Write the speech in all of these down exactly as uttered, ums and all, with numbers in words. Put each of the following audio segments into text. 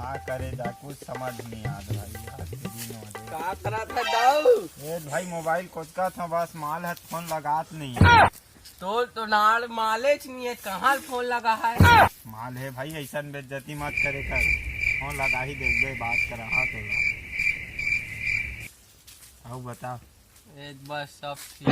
का करे जा, कुछ समझ नहीं आत भाई, आज के दिन हो गए। का करत हे दाऊ? ए भाई, मोबाइल कोचकत हंव, बस माल ह फोन लगात नहीं है। तोर तो नाड़ मालेच नहीं है, कहाँ फोन लगा है? माल है भाई, ऐसन बेइज्जती मत करे कर, फोन लगा ही देबे, बात करा। हाँ तो अउ बता। ए, बस सब ठीक।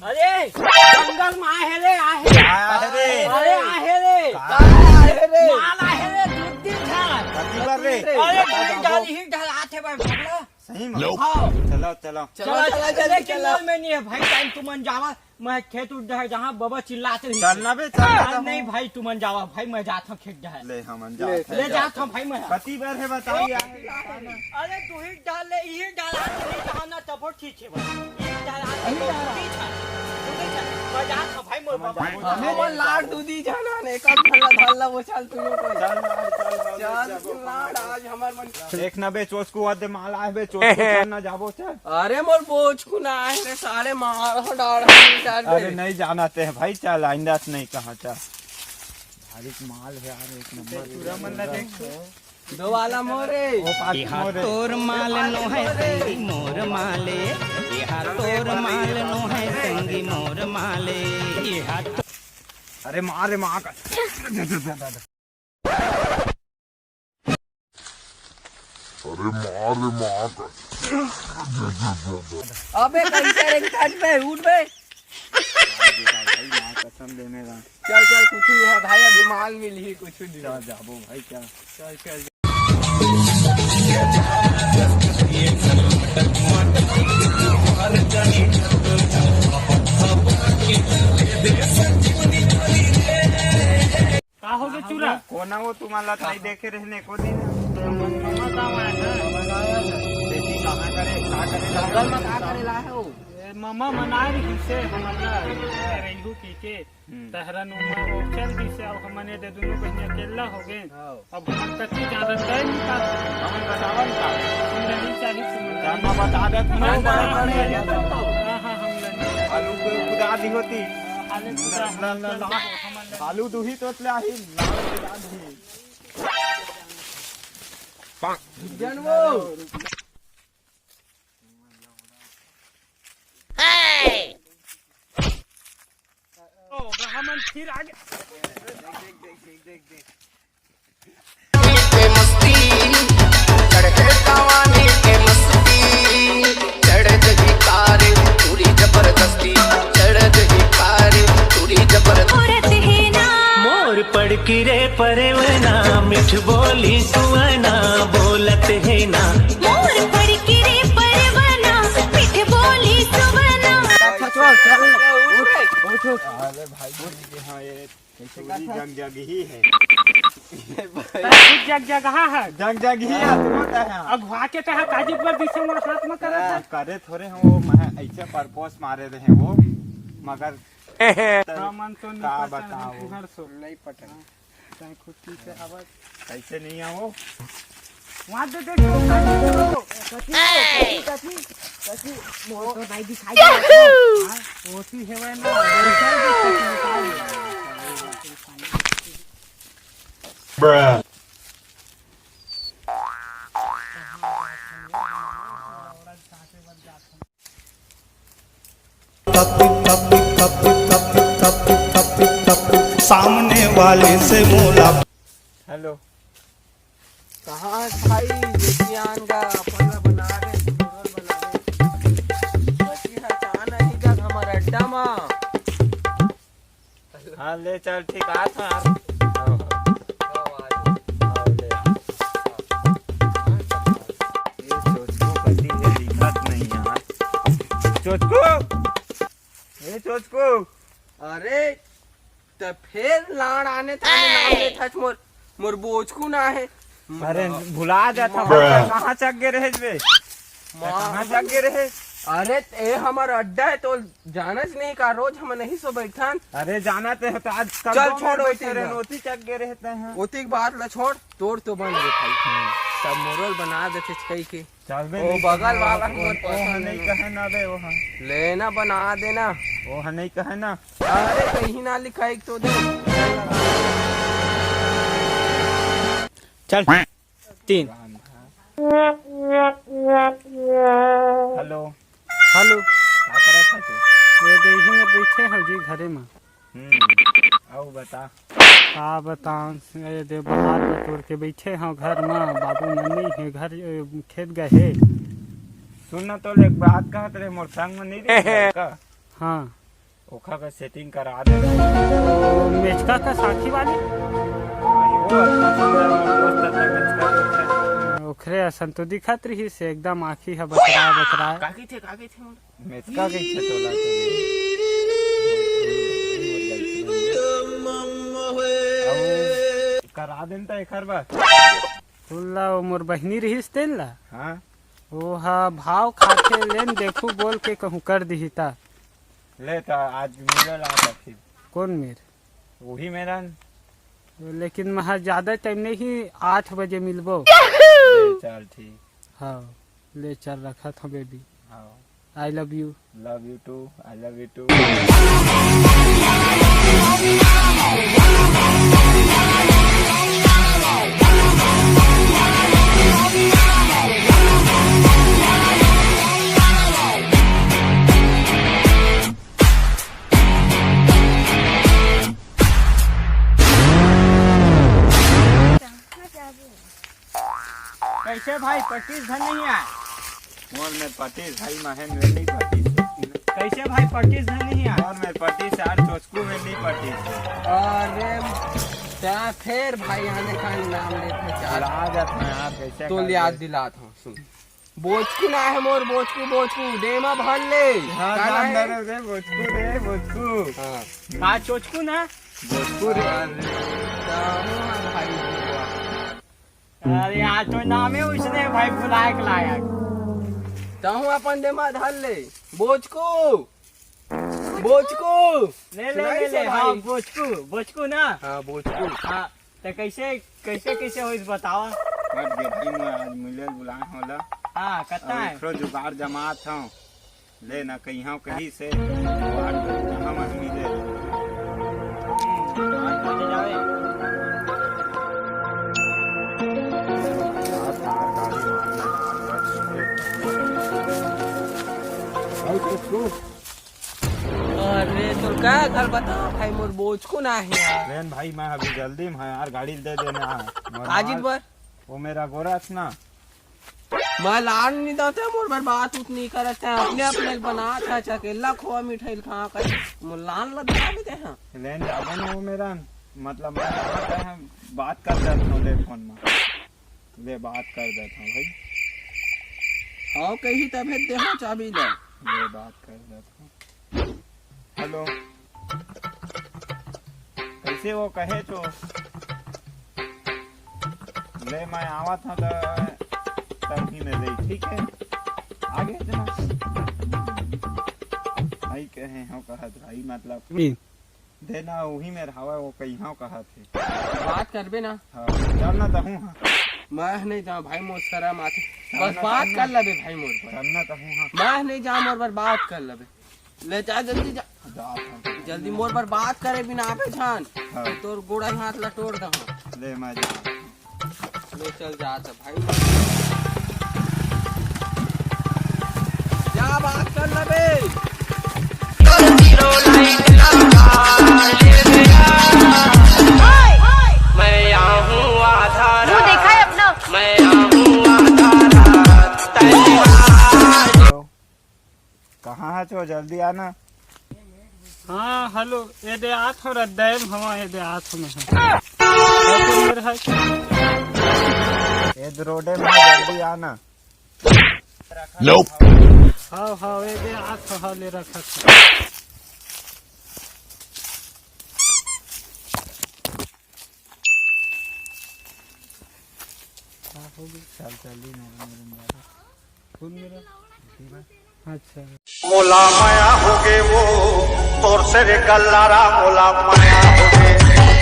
अरे, जंगल में आहे रे, आहे। का आहे रे? अरे, आहे रे। का आहे रे? माल आहे रे, दूध दी झाड़। कति बर रे? अरे, बता दूध दो। गाड़ी ही ढलात हे भाई, भगला। सही में? हाँ। चलो, चलो। चलो, चलो, चलो, जल्दी लेकिन चलो। मोर में नहीं है भाई, टाइम तुमन जावा। मैं खेत उठ डहर जहाँ बबा चिल्लात रही। चल ना बे, चल ना हाँ, तो नहीं हम भाई, तुमन जावा भाई, मैं जात हंव खेत डहर। ले, हमन ले, जात हन। ले जात हंव भाई मैं। कति बर हे बताओ यार। अरे तू ही डाल ले, इही डाल, आज नहीं कहा ना तबो ठीक है भाई। इही डाल, आज नहीं डाल। तू नहीं छा, तू नहीं छा। मैं जात हंव भाई, मोर बबा। हमन लाड दू दी जाना ने, कब भला भला वो चल तू लोग। चल ना, चल ना, चल, चल। लाड आज हमार मन। देख ना बे, चोचकू आदे माल आए बे, चोचकू चल ना जाबो, चल। अरे मोर बोचकू ना आए रे, साले मार हो डाल, डाल अरे बे। नहीं जाना ते भाई, चल, आइंदा से नहीं कहा, चल। भारी माल है यार, एक नंबर। पूरा मन ना देख। दो वाला मोरे। वो पास एहा मोरे। तोर माल नो है संगी मोर माले, एहा तोर माल नो है संगी मोर माले, एहा तो अरे मार रे माँ का। अरे मार रे माँ का। अबे कैसे रे, उठ बे, उठ बे। भाई, माँ कसम देने का। चल, चल, कुछ नहीं है भाई, अभी माल मिली, कुछ नहीं। चल, जाबो भाई, चल। चल, चल। का होगे चूरा? कोना वो तुम्हारा नहीं देखे रहने को दिन। ममा गाँव आए ना। बेटी कहाँ करे, का करे? जंगल में का करे ला है वो? ए, ममा मना रही से हमला रही हूँ की के। हम्म। तहरा नु उमर चल दी से, अब हमन ये दे दोनों बहिनी अकेला हो गए। हाँ। अब हमन कच्ची जाना तय नहीं का। हमन बतावन का? हम नहीं चाहिए तुम। जानना बता देते ना। ना, ना, ना, ना, ना। हाँ, हाँ, हम नहीं। आलू को कुदा दी होती। आलू कुदा ला, ला, ला, ला। हमन नहीं। आलू दूही तो ले आही, लाल कुदा दी। जनवो। ओ, हमन फिर आगे। के मस्ती, चढ़ के जवानी के मस्ती, चढ़ गई कार, पूरी जबरदस्ती, चढ़ गई कार, पूरी जबरदस्ती। औरत है ना। मोर पड़की रे परवना, मिठ बोली सुवना, बोलत है ना। मोर पड़की रे परवना, मिठ बोली सुवना। अच्छा, चल, चल, उठ, उठ, उठ। अरे भाई, हाँ, ये कैसे चूड़ी करता? जग जग ही है। तै खुद जग जगहा है। जग जग ही है, तू होता है। अगुआ के तहा काजी पर दिसे मोर हाथ में करत हाँ, है। करे थोड़े हम वो, मैं ऐसे परपोज मारे रहे वो, मगर हाँ, मन तो नहीं का पता बताओ। नहीं, घर सो। नहीं पता। हाँ, चाहे खुद पीछे आवाज। कैसे नहीं आओ? वहाँ दे, देख, वो काजी करो। कथी, कथी, कथी, कथी? वो तो नहीं दिखाई दे रहा है। हाँ, वो सी है वह ना। Bruh। सामने वाले से बोला। हेलो। कहाँ है भाई? देखिए आन का अपन ला बना दे, सुंदर बना दे। बची है, चाह नहीं का हमारा अड्डा मा। हाँ, ले चल, ठीक आत हूँ यार। हाँ, हाँ। हाँ, ले। ये चोचकू कति है, दिखत नहीं यार। चोचकू! ए चोचकू! अरे, त फेर लाड़ आने थाने नाम लेथस मोर। मोर बोचकू ना हे। अरे, भुला जात हस, कहाँ चक गे रहे बे? माँ। कहाँ चक गे रहे? अरे, ए हमर अड्डा हे, तो जानस नहीं का, रोज हम नहीं सो बैठन। अरे, जाना ते हो तो आज कल चल, दोनों छोड़ बैठे ओती रहे, ला। ओती चक गे रहे ते हैं। ओती के बात ला छोड़, तोर तो बन गे भाई। सब मोरल बना देथे छई के। चल बे, ओ, नहीं बगल वाला ओ, हमर ओ, पसंद नहीं है। कहे ना बे, ओ हाँ। लेना बना देना। ओ हाँ, नहीं कहे ना। अरे, कहीं ना लिखा एक तो दे। चल। तीन। हेलो। हेलो। का करत हस तू? ये दे, इही में बैठे हव जी, घरे में। हम्म, अउ बता। का बताऊं, ये दे, बाहर में तोड़ के बैठे हव घर में, बाबू मन नहीं हे घर, ए, खेत गए हे। सुन ना, तो एक बात कहत रहे, मोर संग में नहीं रहे का? हाँ। ओखर का सेटिंग करा दे। ओ, मेचका का साखी वाली? नहीं, वो अपना सुंदर मोर दोस्त है, मेचका दोस्त है। ओखरे असन तो दिखत रहिस, एकदम आँखी ह बतराए बतराए। का कहिथे, का कहिथे मोर? मेचका कहिथे तोला तो। अउ करा देन त एखर बर। फुल्ला, वो मोर बहिनी रहिस तेन ला। हाँ। वो हा भाव खाथे, लेन देखू बोल के कहूँ कर दिही ता। ले त आज मिले ला त फिर। कौन मेर? वही मेरन। लेकिन महा ज्यादा टाइम नहीं, आठ बजे मिलबो। ले चल ठीक। हाँ, ले चल, रखत हूँ बेबी। हाँ। I love you। Love you too, I love you too। कैसे भाई, पच्चीस धन नहीं आए? मोर में पच्चीस भाई, महेंद्र नहीं पच्चीस। कैसे भाई, पच्चीस धन नहीं आए? मोर में पच्चीस यार, चोचकू में नहीं पच्चीस। अरे, क्या फिर भाई, आने का नाम लेते हैं, क्या? भुला जात हूँ यार, कैसे तो कर याद दे? दिलात हूँ, सुन। बोचकू ना है मोर, बोचकू, बोचकू, देमा भर ले। हाँ, का नाम है? रे, बोचकू रे, बोचकू। हाँ। का चोचकू ना? बोचकू रे। अरे, का हुआ भाई? अरे, आज तो नाम है उसने भाई, भुलाए के लायक। तहूँ अपन देमा धर ले। बोचकू, बोचकू। ले, ले, सुनाई ले, से ले, भाई? हाँ, बोचकू, बोचकू ना? हाँ, बोचकू। हाँ। त कैसे, कैसे, कैसे होइस बतावा? हट गे भाई, मैं आज मिले बुलाए होला। हाँ, कत्ता अब है? एकरो जुगाड़ जमात हूँ। ले ना, कहीं हूँ कहीं से जुगाड़ करूँ, कहाँ मैं मिले। हम्म, आज बजे जावे। आज तार गाड़ी मारना, आज बस। भाई, कुछ अरे, तोर का घर बता भाई, मोर बोचकू ना है यार। लेन भाई, मैं अभी जल्दी में है यार, गाड़ी दे देना। मोर काजित नाल बर? वो मेरा गोरख ना। मैं लान नहीं देते, मोर बर बात उत नहीं करत है, अपने अपने बनात है, अकेला खोआ मिठाई खा कर मोर लान लग जावे दे हाँ। लेन जाबो ना वो मेरा, मतलब मैं बात कर देता हूँ ले फोन में। ले बात कर देता हूँ भाई। हाँ, कही तभे देहा चाबी ले। ले बात कर देता हूँ। हेलो, कैसे हो? कहे तो ले, मैं आवत हूँ तो तभी में रही, ठीक है? आगे इतना आई कहे हो कहत भाई, मतलब देना उही मेर हवय, वो कइहां कहत हे। बात करबे ना। हाँ, चल ना तहूँ, हाँ। मैं नहीं जाऊँ भाई, मोर शरम आथे। चल बस ना बात तहूँ, कर हाँ। लेबे भाई मोर पर। चल ना तहूँ, हाँ। मैं नहीं जाऊँ, मोर पर बात कर लेबे। ले जा जल्दी जा। जा, हाँ। जल्दी मोर पर बात करे बिना आबे जान। हाँ। तोर गोड़ा हाथ ला तोड़ दहूँ। ले मैं जा। ले चल जात है भाई। क्या बात कर लबे? मैं आऊं आधा मुंह देखा है रात, अपना। मैं आऊं आधा रात, तैयार। कहाँ है छो? जल्दी आना। हाँ, हेलो, ये दे आत हो रद्दैम हवा, ये दे आत हो मैं। ये तो मेरे है। ये दे रोडे में, जल्दी आना। Nope। हाँ, हाँ, ये दे आत हो, हाँ, ले रखा था। का हो गया? चल, चल, ही मेरा, मेरा, मेरा। कौन मेरा? अच्छा। मोला माया होगे वो तोर से रे गल्लारा, मोला माया होगे,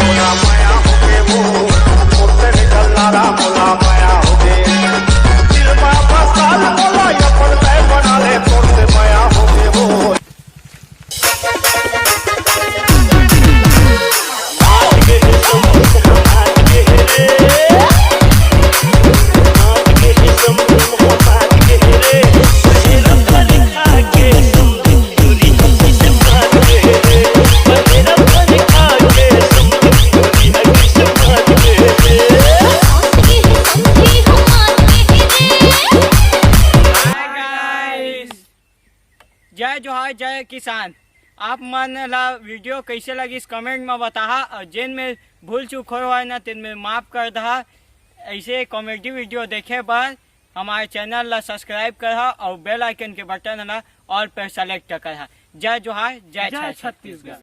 मोला माया होगे वो तोर से रे गल्लारा, मोला माया होगे। दिल मा बसाल मोला अपन मैं बना ले, तोर से माया होगे वो। आज के जो तुम आज के रे। जय किसान। आप मन ला वीडियो कैसे लगिस, कमेंट में बताहा, और जेन में भूल चूक होय होय ना, तेन में माफ कर दहा। ऐसे कॉमेडी वीडियो देखे बर हमारे चैनल ला सब्सक्राइब करहा और बेल आइकन के बटन ला ऑल पे सेलेक्ट करहा। जय जोहार, जय जय छत्तीसगढ़। छत्तीसगढ़।